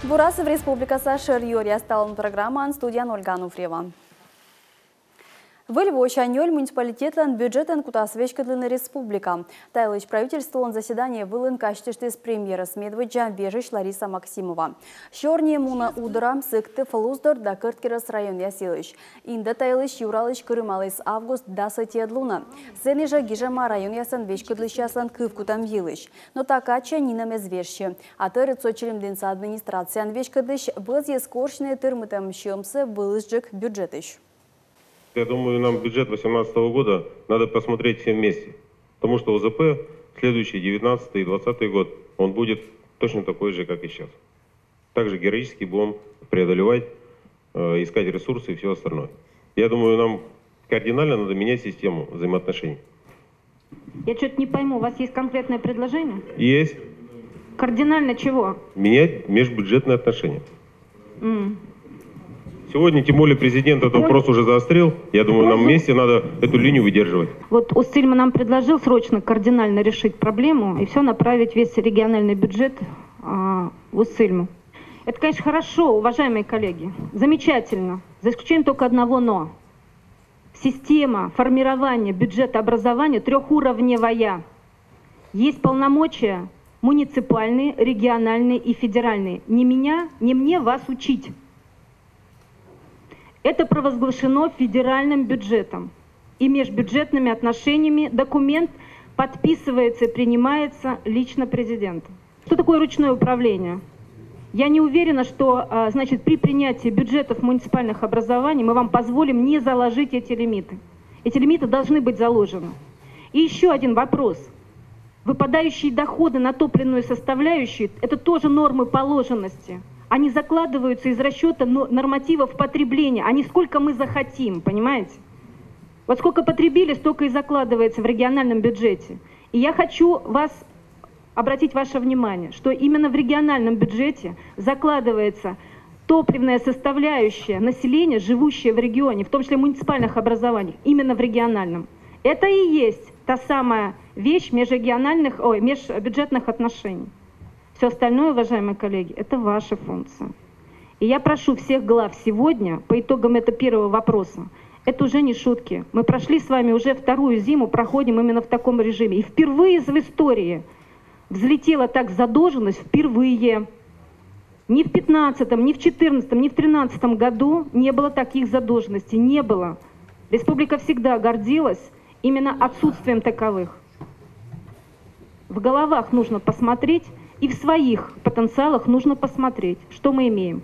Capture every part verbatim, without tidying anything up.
Бурасӧ, республикаса шӧр юӧръяс. Талун программаын студияын Ольга Ануфриева. Выль вося нёль муниципалитетлӧн бюджетӧн кутас веськӧдлыны республика. Та йылысь правительстволӧн заседание вылын казьтыштіс премьерӧс медводдза вежысь Лариса Максимова. Сёрни мунӧ Удора, Сыктыв, Луздор да Кӧрткерӧс районъяс йылысь. Индӧ та йылысь юралысь кырымаліс август дас ӧтиӧд лунӧ. Сэні жӧ гижӧма районъясӧн веськӧдлысьяслӧн кывкутӧм йылысь. Но та кадсянь нинӧм эз вежсьы. А тӧрыт со Чилимдінса администрацияӧн веськӧдлысь вӧзйис корсьны тырмытӧм сьӧмсӧ вылысджык бюджетысь. Я думаю, нам бюджет восемнадцатого года надо посмотреть все вместе. Потому что ОЗП следующий, девятнадцатый и двадцатый год, он будет точно такой же, как и сейчас. Также героически будем преодолевать, э, искать ресурсы и все остальное. Я думаю, нам кардинально надо менять систему взаимоотношений. Я что-то не пойму, у вас есть конкретное предложение? Есть. Кардинально чего? Менять межбюджетные отношения. М. Сегодня, тем более, президент этот вопрос уже заострил. Я думаю, нам вместе надо эту линию выдерживать. Вот Усть-Цильма нам предложил срочно кардинально решить проблему и все направить, весь региональный бюджет, а, в Усть-Цильму. Это, конечно, хорошо, уважаемые коллеги, замечательно, за исключением только одного «но». Система формирования бюджета образования трехуровневая. Есть полномочия муниципальные, региональные и федеральные. Не меня, не мне вас учить. Это провозглашено федеральным бюджетом и межбюджетными отношениями. Документ подписывается и принимается лично президентом. Что такое ручное управление? Я не уверена, что, а, значит, при принятии бюджетов муниципальных образований мы вам позволим не заложить эти лимиты. Эти лимиты должны быть заложены. И еще один вопрос. Выпадающие доходы на топливную составляющую, это тоже нормы положенности. Они закладываются из расчета но-, нормативов потребления, а не сколько мы захотим, понимаете? Вот сколько потребили, столько и закладывается в региональном бюджете. И я хочу вас обратить ваше внимание, что именно в региональном бюджете закладывается топливная составляющая населения, живущее в регионе, в том числе муниципальных образованиях, именно в региональном. Это и есть та самая вещь межрегиональных, ой, межбюджетных отношений. Все остальное, уважаемые коллеги, это ваша функция. И я прошу всех глав сегодня, по итогам этого первого вопроса, это уже не шутки. Мы прошли с вами уже вторую зиму, проходим именно в таком режиме. И впервые в истории взлетела так задолженность, впервые. Ни в пятнадцатом, ни в четырнадцатом, ни в тринадцатом году не было таких задолженностей, не было. Республика всегда гордилась именно отсутствием таковых. В головах нужно посмотреть, и в своих потенциалах нужно посмотреть, что мы имеем.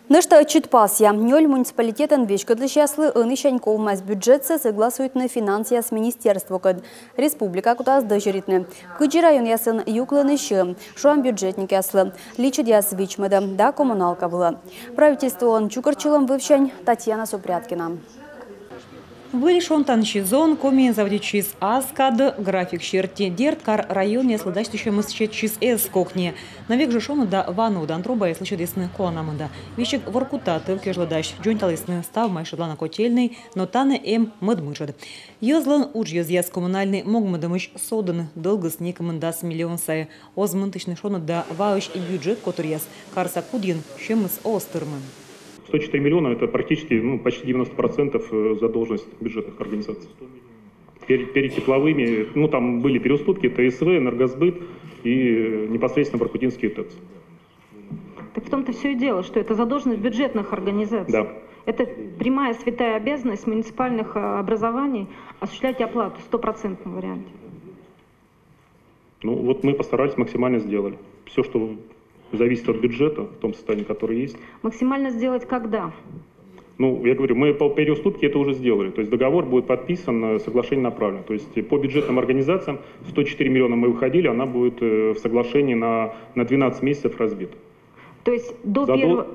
Нӧшта ӧтчыд пасъя. Нёль муниципалитетӧн веськӧдлысьяслы ӧнісянь ковмас бюджетсӧ согласуйтны финансъяс министерствокӧд. Республика кутас дӧзьӧритны, кыдзи районъясын юклыны сьӧм, шуам, бюджетникъяслы, личӧдъяс вичмӧдӧм да коммуналка вылӧ. Правительстволӧн чукӧртчылӧм вывсянь Татьяна Супряткина. Выль шонтан сезон Комиын заводитчис ас кадӧ, график серти. Дерт, кар-районъяслы дасьтысьӧмыс сетсис эз кокни. Но век жӧ шоныд да ваннӧдан трубаяс лӧсьӧдісны колана мында. Весиг Воркута тӧв кежлӧ дась дзоньталісны став майшӧдлана котельнӧй, но тані эм мӧд мытшӧд. Йӧзлӧн уджйӧзъяс коммунальнӧй могмӧдӧмысь содӧны дӧлгыс некымын дас миллион сайӧ. Оз мынтысьны шоныд да ваысь бюджет котыръяс, карса кудйын сьӧмыс оз тырмы. Сто четыре миллиона — это практически, ну, почти девяносто процентов, э, задолженность бюджетных организаций. Перед, перед тепловыми, ну, там были переуступки, ТСВ, Энергосбыт и, э, непосредственно Воркутинский ТЭЦ. Так в том-то все и дело, что это задолженность бюджетных организаций. Да. Это прямая святая обязанность муниципальных, э, образований осуществлять оплату в стопроцентном варианте. Ну, вот мы постарались, максимально сделали. Все, что зависит от бюджета, в том состоянии, которое есть. Максимально сделать когда? Ну, я говорю, мы по переуступке это уже сделали. То есть договор будет подписан, э, соглашение направлено. То есть по бюджетным организациям сто четыре миллиона мы выходили, она будет, э, в соглашении на, на двенадцать месяцев разбита. То есть до Задол- первого...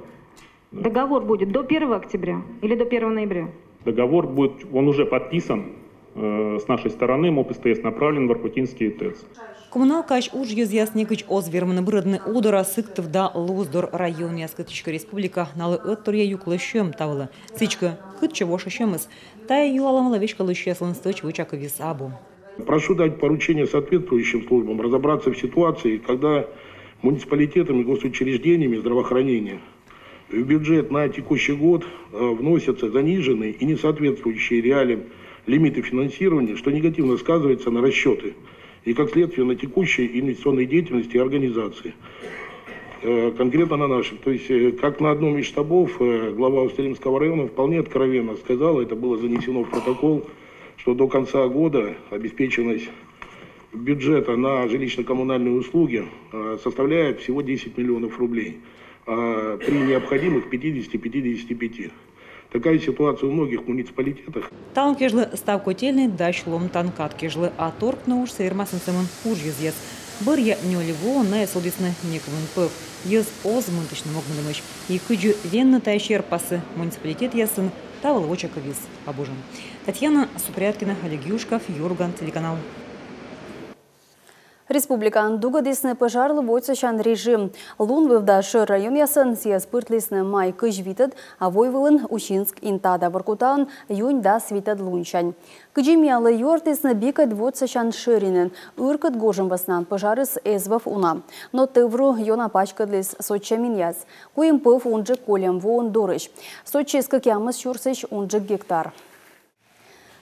Договор будет до первого октября или до первого ноября? Договор будет, он уже подписан, э, с нашей стороны, МОП СТС направлен в Воркутинский ТЭЦ. Коммуналкаысь уджйӧзъяс некыдз оз вермыны бырӧдны Удора, Сыктыв да Луздор районъяскӧд. Сідзкӧ, республика налы ӧтторъя юклӧ сьӧм та вылӧ. Сідзкӧ, кытчӧ вошӧ сьӧмыс? Тайӧ юалӧм вылӧ веськӧдлысьяслӧн стӧч вочакывйыс абу. Прошу дать поручение соответствующим службам разобраться в ситуации, когда Муниципалитетами, госучреждениями здравоохранения в бюджет на текущий год э, вносятся заниженные и не соответствующие реалиям лимиты финансирования, что негативно сказывается на расчеты и, как следствие, на текущей инвестиционной деятельности организации. Э, конкретно на нашем. То есть, э, как на одном из штабов, э, глава Усть-Илимского района вполне откровенно сказал, это было занесено в протокол, что до конца года обеспеченность бюджета на жилищно-коммунальные услуги э, составляет всего десять миллионов рублей, а при необходимых пятидесяти-пятидесяти пяти. Такая ситуация у многих муниципалитетах. Талун кежлӧ став котельнӧй дась ломтан кад кежлӧ, а торкнӧ уджсӧ вермасны сӧмын кужйӧзъяс. Бӧръя нёль воӧн найӧ содісны некымын пӧв. Йӧз оз мынтысьны могмӧдӧмысь. И кыдзи венны тайӧ серпассӧ муниципалитетъясын, та вылӧ воча кывйыс абу жӧ. Татьяна Супряткина, Олег Юшков, Юрган телеканал. Республикаын дугӧдісны пӧжарлы водзсасян режим. Лунвыв да шӧр районъясын сійӧс пыртлісны май кызь витӧд, а войвылын Усинск, Инта да Воркутаын юнь дас витӧд лунсянь. Кыдзи миянлы юӧртісны, бикӧд водзсасян шӧринын. Ыркыд гожӧм вӧсна пӧжарыс эз вӧв уна. Но тӧвру ёна паськӧдліс сотчӧминъяс. Куим пӧв унджык кольӧм воын дорысь. Сотчис кӧкъямыс сюрсысь унджык гектар.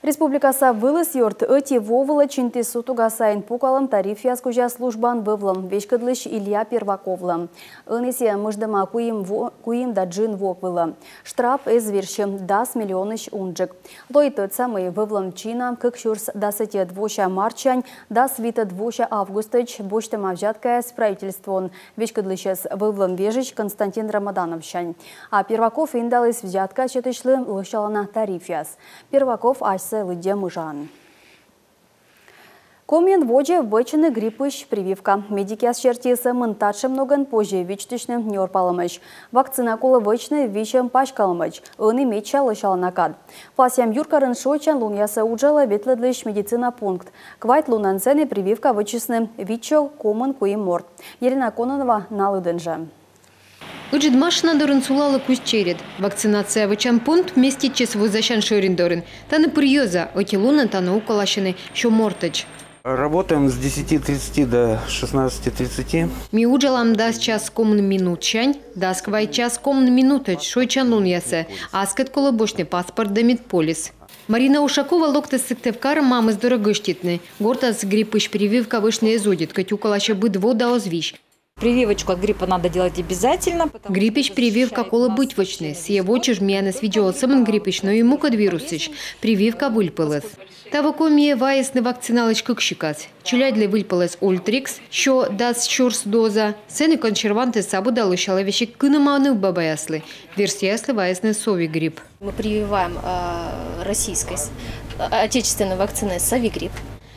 Республикаса вылыс ёрт ӧти во вылӧ чинтіс сутуга сайын пукалӧм тарифъяс кузя службаын вӧвлӧм, веськӧдлысь Илья Перваковлы. Ӧні сійӧ мыждӧма куим, во, куим да джын вок вылӧ. Штраф эз вирсьы, дас миллионысь унджык. Лои тӧдса, мый вӧвлӧм чина кык сюрс дас ӧтиӧд вося мартсянь дас витӧд вося августӧдз босьтӧма взяткаяс правительствоӧн веськӧдлысьӧс вӧвлӧм вежысь Константин Ромодановсянь. А Перваков индаліс взятка сетысьлы лӧсялана тарифъяс. Перваков асьсӧ лыддьӧ мыжаӧн. Комиын водзӧ вӧчӧны гриппысь прививка. Медикъяс серти, сӧмын татшӧм ногӧн позьӧ вичтысьны нёрпалӧмӧсь. Вакцина колӧ вӧчны висьӧм паськалӧмӧдз. Ӧні медся лӧсялана кад. Пасъям юркарын шойччан лунъясӧ уджалӧ ветлӧдлысь медицина пункт. Квайт лунӧн сэні прививка вӧчисны витсё комын куим морт. Елена Кононова на лыдын жӧ. Ыджыд машина дорын сулалӧ кузь черед. Вакцинация вӧчан пункт меститчис вузасян шӧрин дорын. Тані пыр йӧза, ӧти лунӧн тані уколасьӧны сё мортӧдз. Работаем с десяти тридцати до шестнадцати тридцати. Ми уджалам дас час комын минутсянь дас квайт час комын минутӧдз шойччан лунъясӧ. Аскӧд колӧ босьтны паспорт да медполис. Марина Ушакова локтіс Сыктывкарӧ мамыс дорӧ гӧститны. Гортас гриппысь прививка вӧчны эз удит, кӧть уколасьӧ быд во да оз вись. Прививочку от гриппа надо делать обязательно. Гриппысь прививка колӧ быть вӧчны. Сійӧ вочысь миянӧс видзӧдӧ сӧмын гриппысь, но и мукӧд вирусысь. Прививка выльпӧлӧс. Таво Комиӧ вайисны вакциналысь кык сикас. Челядьлы выльпӧлӧс Ультрикс, сё дас сюрс доза. Сэні консервантыс абу да лӧсялӧ весиг кынӧма нывбабаяслы. Верстьӧяслы вайисны Совигрипп. Мы прививаем э, российской, с- э, отечественной вакциной Совигрипп.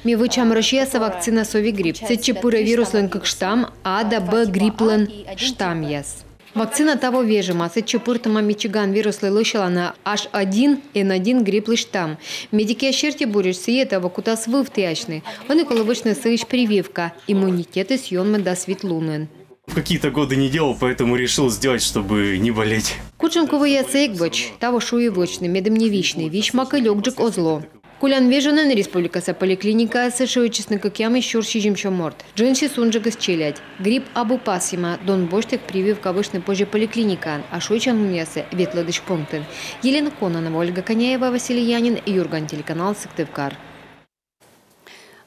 Ми вӧчам Россияса вакцина Совигрипп. Сэтчӧ пырӧ вируслӧн кык штамм, А да Б грипплӧн штаммъяс. Вакцина таво вежӧма, сэтчӧ пыртӧма Мичиган вируслы лӧсялана H один N один грипплысь штамм. Медикъяс серти, буретш сійӧ таво кутас вывті асьны. Ӧні колӧ вӧчны сыысь прививка. Иммунитетыс ёнмӧ дас вит лунӧн. В какие-то годы не делал, поэтому решил сделать, чтобы не болеть. Кутшӧмкӧ вӧясӧ эг вӧч, таво шуи вӧчны, медым не висьны, висьмакӧ, лёкджык оз ло. Колян вежонӧн республикаса поликлиникаясӧ шыӧдчисны кӧкъямыс сюрс сизимсё морт. Джынсьыс унджыкыс челядь. Грипп абу пасйӧма, дон босьттӧг прививка вӧчны позьӧ поликлиникаын, а шойччан лунъясӧ ветлӧдысь пунктын. Елена Кононова, Ольга Коняева, Василий Янин, Юрган телеканал, Сыктывкар.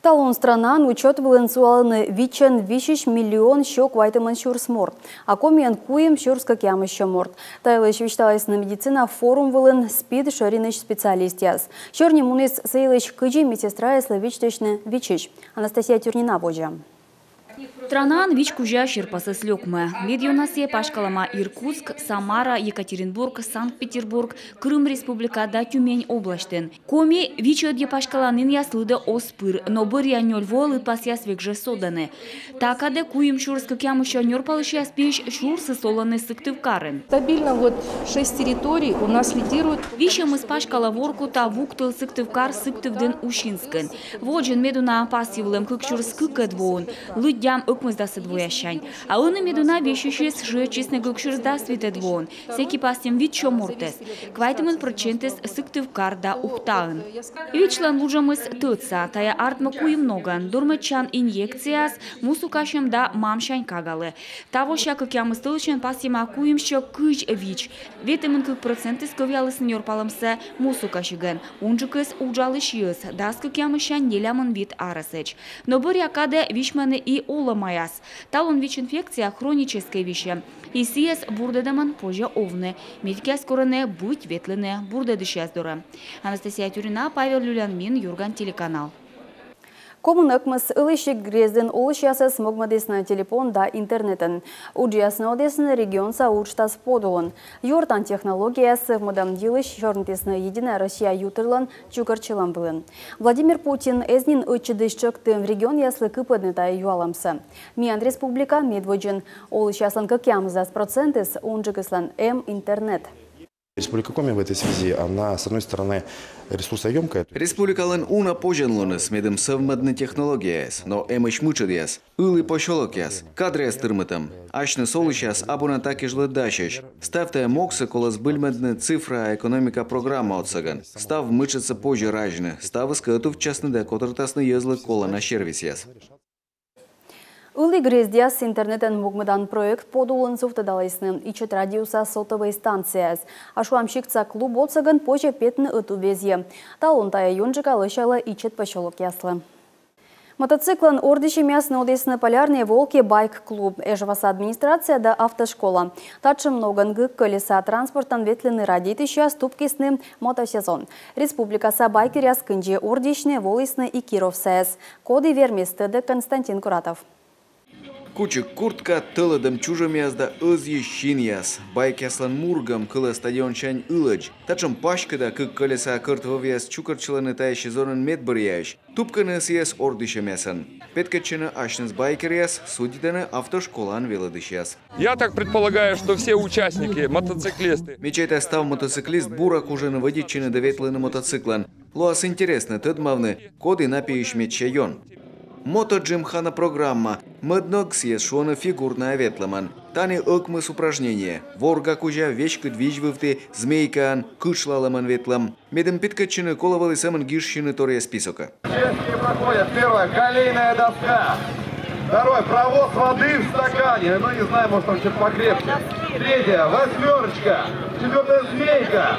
Талун странаын учёт вылын сулалӧны витсӧн висьысь миллион сё квайтымын сюрс морт, а Комиын куим сюрс кӧкъямыссё морт. Та йылысь висьталісны медицина форум вылын СПИД шӧринысь специалистъяс. Сёрни муніс сы йылысь, кыдзи медсестраяслы виччысьны ВИЧ-ысь. Анастасия Тюрнина водзӧ. Странаын ВИЧ кузя серпасыс лёкмӧ. Медъёнасӧ паськалӧма Иркутск, Самара, Екатеринбург, Санкт-Петербург, Крым Республика да Тюмень обласьтын. Коми ВИЧ-ӧдйӧ паськаланінъяс лыдӧ оз пыр, но бӧръя нёль воӧ лыдпасъяс век жӧ содӧны. Та кадӧ куим сюрс кӧкъямыссё нёрпалысьяс пиысь сюрсыс олӧны Сыктывкарын. Стабильно вот шесть территорий у нас лидируют. Висьӧмыс паськалӧ Воркута, Вуктыл, Сыктывкар, Сыктывдін, Усинскын. Водзын медуна пасйывлӧм кык сюрс кыкӧд воын. Лыддьӧ Ям ӧкмысдасӧд воясянь. А ӧні медуна весьысьыс шыӧдчисны гӧгсюрс дас витӧд воын. Сэки пасйӧм вит сё мортӧс. Квайтымын прӧчентыс Сыктывкар да Ухтаын. ВИЧ-лӧн вуджӧмыс тӧдса. Тайӧ артмӧ куим ногӧн: дурмӧдчан инъекцияяс, мусукасьӧм да мамсянь кагалы. Тавося кӧкъямыс тӧлысьӧн пасйӧма куим сё кызь ВИЧ. Ветымын кык прӧчентыс кӧвъялісны нёрпалӧмсӧ мусукасигӧн, унджыкыс — уджалысьяс, дас кӧкъямыссянь нелямын вит арӧсӧдз. Но бӧръя кадӧ висьмӧны и олӧмаяс. Талун ВИЧ-инфекция хроническӧй висьӧ. И сійӧс бурдӧдӧмӧн позьӧ овны. Медикъяс корӧны быть ветлыны бурдӧдысьяс дорӧ. Анастасия Тюрина, Павел Люлянмин, «Юрган» телеканал. Комын ӧкмыс Ылысь Грездын олысьясӧс могмӧдісны телепон да интернетӧн. Уджъяс нуӧдісны регионса уджтас подулын. Юӧртан технологияяс сӧвмӧдӧм йылысь сёрнитісны «Единая Россия» ютырлӧн чукӧртчылӧм вылын. Владимир Путин эз нин ӧтчыдысь тшӧкты регионъяслы кыпӧдны тайӧ юалӧмсӧ. Миян республика медводзын. Олысьяслӧн кӧкъямысдас прӧчентыс унджыкыслӧн эм интернет. Республика Коми в этой связи, она, с одной стороны, ресурсоёмкая. Республикалӧн уна позянлуныс, медым сӧвмӧдны технологияяс, но эмӧсь мытшӧдъяс. Ылі посёлокъяс, кадръяс тырмытӧм. Асьныс олысьяс абу на та кежлӧ дасьӧсь. Став тайӧ могсӧ колӧ збыльмӧдны «Цифра экономика» программа отсӧгӧн. Став мытшӧдсӧ позьӧ разьны, ставыс кӧ ӧтувтчасны да котыртасны йӧзлы колана сервисъяс. Ылі грездъяс интернетӧн могмӧдан проект подулын сувтӧдалісны ичӧт радиуса сотовӧй станцияяс. А шуам, сиктса клуб отсӧгӧн позьӧ петны ӧтуввезйӧ. Талун тайӧ ёнджыка лӧсялӧ ичӧт посёлокъяслы. Мотоциклӧн ордйысьӧмъяс нуӧдісны «Полярные волки» байк-клуб, Эжваса администрация да автошкола. Татшӧм ногӧн кык кӧлеса транспортӧн ветлыны радейтысьяс тупкисны мотосезон. Республикаса байкеръяс кындзи ордйысьны волісны и кировсаяс. Коді вермис, тӧдӧ Константин Куратов. Кучик куртка, тӧлӧдӧм чужӧмъяс да ӧзйысь синъяс. Байкъяслӧн мургӧм кылӧ стадионсянь ылӧдз. Татшӧм паськыда кык кӧлеса кӧрт вӧвъяс чукӧртчылӧны тайӧ сезонын медбӧръяысь. Тупкӧны сійӧс ордйысьӧмъясӧн. Петкӧдчӧны асьныс байкеръяс, судитӧны автошколаын велӧдысьяс. Я так предполагаю, что все участники — мотоциклисты. Ме чайта, став мотоциклист бура кужӧны вӧдитчыны да ветлыны мотоциклӧн. Лоас интереснӧ тӧдмавны, коді на пиысь медся ён. Мотоджимхана программа. Мӧд ног сійӧс шуӧны фигурнӧя ветлӧмӧн. Тані ӧкмыс упражнение: ворга кузя, веськыд визь вывті, змейкаӧн, кытшлалӧмӧн ветлӧм. Медым петкӧдчыны, колӧ вӧлі сӧмын гижсьыны торъя списокӧ. Части проходят. Первое — колейная доска. Второе — провоз воды в стакане. Ну, не знаю, может, там что-то покрепче. Третье — восьмерочка. Четвертое — змейка.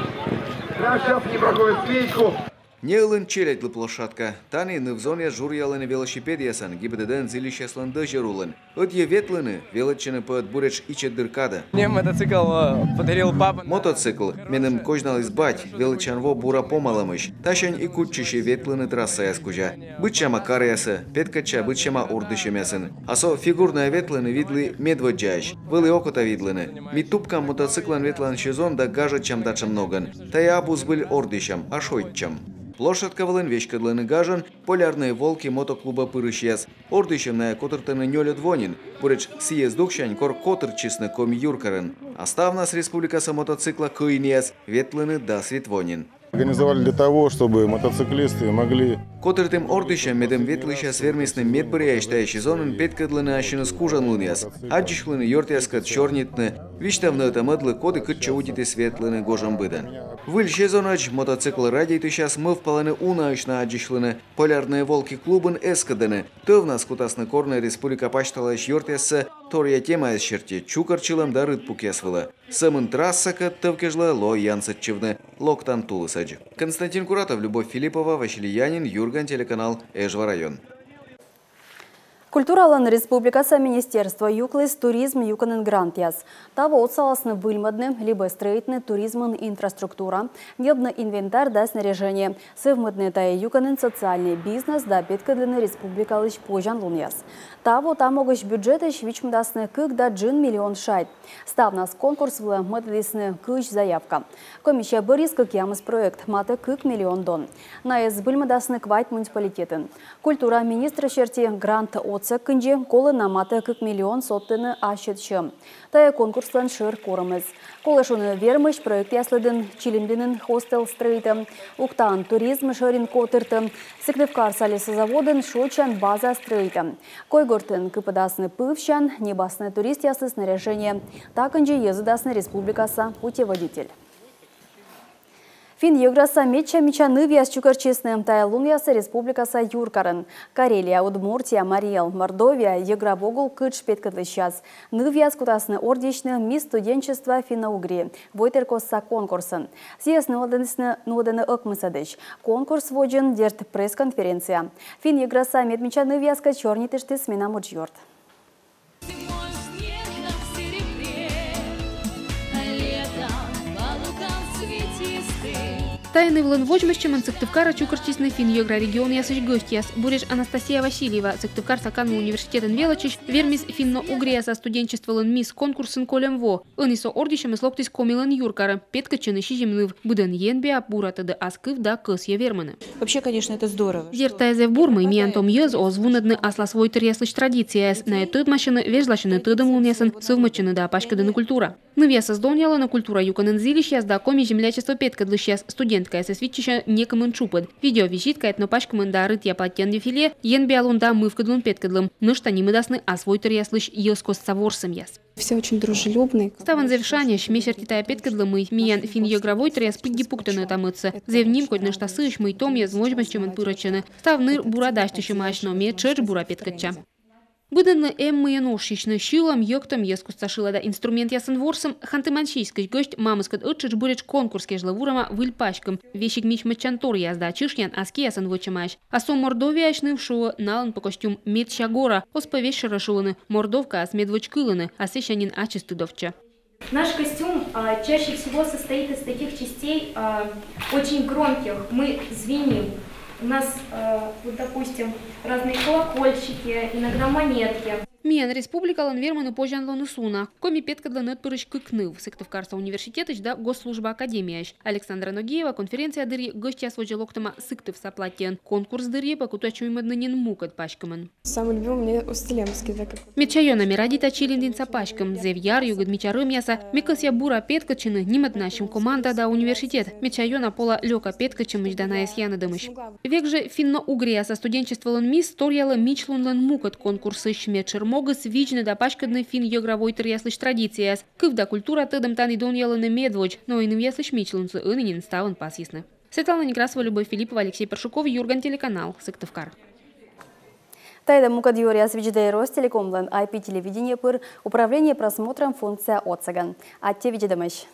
Прямо сейчас они проходят змейку. Неылын челядьлы площадка. Тані ныв-зонъяс журъялӧны велосипедъясӧн ГИБДД-ын зільысьяслӧн дӧзьӧр улын. Ӧдйӧ ветлыны велӧдчӧны пӧ ӧд буретш ичӧт дыр кадӧ. Мне мотоцикл, э, подарил папа. Мотоцикл меным козьналіс бать, велӧдчан во бура помалӧмысь. Тасянь и кутчыси ветлыны трассаяс кузя. Быдсяма каръясӧ, петкӧдча быдсяма ордйысьӧмъясын. А со фигурнӧя ветлыны видлі медводдзаысь. Вӧлі окота видлыны. Ми тупкам мотоциклӧн ветлан сезон да гажӧдчам татшӧм ногӧн. Тайӧ абу збыль ордйысьӧм, а шойччӧм. Площадка вылын веськӧдлӧны гажӧн «Полярные волки» мотоклубӧ пырысьяс. Ордйысьӧм найӧ котыртӧны нёльӧд во нин. Буретш сійӧ здуксянь, кор котыртчисны Коми юркарын. А ставнас республикаса мотоцикла кӧинъяс ветлӧны дас вит во нин. Организовали для того, чтобы мотоциклисты могли... Котыртім ордйысьӧм, медым ветлысьяс вермисны медбӧръяысь тайӧ сезонын петкӧдлыны ассьыныс кужанлунъяс, аддзысьлыны ёртъяскӧд, сёрнитны, висьтавны ӧта-мӧдлы, коді кытчӧ удитіс ветлыны гожӧмбыдӧн. Выль сезонӧдз мотоцикл радейтысьяс мӧвпалӧны унаысь на аддзысьлыны. «Полярные волки» клубын эскӧдӧны, тӧвнас кутасны корны республика пасьталаысь ёртъяссӧ торъя темаяс серти, чукӧртчылӧм да рытпукъяс вылӧ. Сӧмын трассакӧд тӧв кежлӧ лоӧ янсӧдчывны локтан тулысӧдз. Константин Куратов, Любовь Филиппова, Василий Янин, «Юрган» телеканал, Эжва район. Культуралӧн республикаса министерство юкліс туризм юкӧнын грантъяс. Таво отсаласны выльмӧдны либӧ стрӧитны туризмын инфраструктура, ньӧбны инвентарь да снаряжение, сӧвмӧдны тайӧ юкӧнын социальнӧй бизнес да петкӧдлыны республикалысь позянлунъяс. Таво та могысь бюджетысь вичмӧдасны кык да джын миллион шайт. Ставнас конкурс вылӧ мӧдӧдісны кызь заявка. Комиссия бӧрйис кӧкъямыс проект, матӧ кык миллион дон. Найӧс збыльмӧдасны квайт муниципалитетын. Культура министр серти, грант от Сы кындзи колӧ на матӧ кык миллион содтыны ассьыд сьӧм. Тайӧ конкурслӧн шӧр корӧмыс. Колӧ шуны, вермысь проектъяс лыдын Чилимдінын хостел стрӧитӧм, Ухтаын туризм шӧрин котыртӧм, Сыктывкарса лесозаводын шочан база стрӧитӧм. Койгортын кыпӧдасны пывсян, ньӧбасны туристъяслы снаряжение. Та кындзи йӧзӧдасны республикаса путеводитель. Финн-йӧграса медся мича нывъяс чукӧртчисны тайӧ лунъясӧ республикаса юркарын. Карелия, Удмуртия, Марий Эл, Мордовия — йӧгра во гул кытш петкӧдлысьяс. Нывъяс кутасны ордйысьны «Мисс студенчества Финно-Угрии» войтыркостса конкурсын. Сійӧс нуӧдӧны, нуӧдӧны ӧкмысӧдысь. Конкурс водзын, дерт, пресс-конференция. Финн-йӧграса медмича нывъяскӧд сёрнитыштіс менам уджъёрт. Тайӧ нывлӧн водзмӧстчӧмӧн Сыктывкарӧ чукӧртчисны финн-йӧгра регионъясысь гӧсьтъяс. Буретш Анастасия Васильева, Сыктывкарса канму университетын велӧдчысь, вермис Финно-Угрияса студенчестволӧн «Мисс» конкурсын кольӧм во. Ӧні со ордйысьӧмыс локтіс Коми-лӧн юркарӧ. Петкӧдчыны сизим ныв. Быдӧн енбиа бура тӧдӧ ас кыв да кӧсйӧ вермыны. Вообще, конечно, это здорово. Дерт, тайӧ зэв бур, мый миян том йӧз оз вунӧдны аслас войтыръяслысь традицияяс, найӧ тӧдмасьӧны, вежласьӧны тӧдӧм лунъясӧн, сӧвмӧдчӧны да паськӧдӧны культура. Нывъясӧс донъялӧны культура юкӧнын зільысьяс да Коми землячество петкӧдлысьяс. Студенткаясӧс виччысьӧ некымын тшупӧд. Видеовизиткаэд но паськымын да рытъя платьян дефиле, енбиа лун да мывкыд лун петкӧдлӧм. Нӧшта нимӧдасны ас войтыръяслысь йӧзкостса ворсӧмъяс. Все очень дружелюбные. Ставӧн зэв шаньӧсь. Ме серти, тайӧ петкӧдлӧ, мый миян финн-йӧгра войтыръяс пыдди пуктӧны ӧта-мӧдсӧ. Зэв нимкодь нӧшта сыысь, мый том йӧз водзмӧстчӧмӧн пырӧдчӧны. Став ныр бура дасьтысьӧмаӧсь, но ме тшӧтш бура петкӧдча. Быдӧнлы эм мыйӧн ошйысьны: сьылӧм, йӧктӧм, йӧзкостса шылада инструментъясӧн ворсӧм. Ханты-Мансийскысь гӧсьт мамыскӧд ӧттшӧтш буретш конкурс кежлӧ вурӧма выль паськым. Весиг мичмӧдчан торъяс да чышъян ас киясӧн вӧчӧмаӧсь. А со Мордовияысь ныв шуӧ, налӧн покостюм медся гора. Оз пӧ весьшӧрӧ шуны: мордовкаыс медводз кылыны, а сэсся нин ачыс тыдовтчӧ. Наш костюм, а, чаще всего состоит из таких частей, а, очень громких. Мы звеним. У нас, а, вот, допустим, разные колокольчики, иногда монетки. Миян республикалӧн вермӧны позянлуныс уна. Коми петкӧдлӧ нӧдпырысь кык ныв: Сыктывкарса университетысь да госслужба академияысь. Александра Ногиева конференция дырйи гӧсьтъяс водзӧ локтӧма сыктывса платьеӧн. Конкурс дырйи пӧ кутӧдчӧма нуӧдны нин мукӧд паськымӧн. Самый любимый у меня Устилемский, да, как. Медся ёна ме радейта Чилимдінса паськым. Зэв яръюгыд, мича рӧмъяса. Ме кӧсъя бура петкӧдчыны, нимӧдны ассьым команда да университет. Медся ёна пола лёка петкӧдчӧмысь да найӧс янӧдӧмысь. Век жӧ Финно-Угрияса студенчестволӧн «Мисс» торъялӧ мичлунлӧн мукӧд конкурсысь. Медшӧр могыс — видзны да паськӧдны финн-йӧгра войтыръяслысь традицияяс. Кыв да культура тӧдӧм тані донъялӧны медводз, но и нывъяслысь мичлунсӧ ӧні нин ставӧн пасйисны. Светлана Некрасова, Любовь Филиппова, Алексей Першуков, «Юрган» телеканал, Сыктывкар. Тайӧ да мукӧд юӧръяс видзӧдӧй Ростелекомлӧн ай пи телевидение пыр управление просмотром функция отсӧгӧн. Аттьӧ видзӧдӧмысь.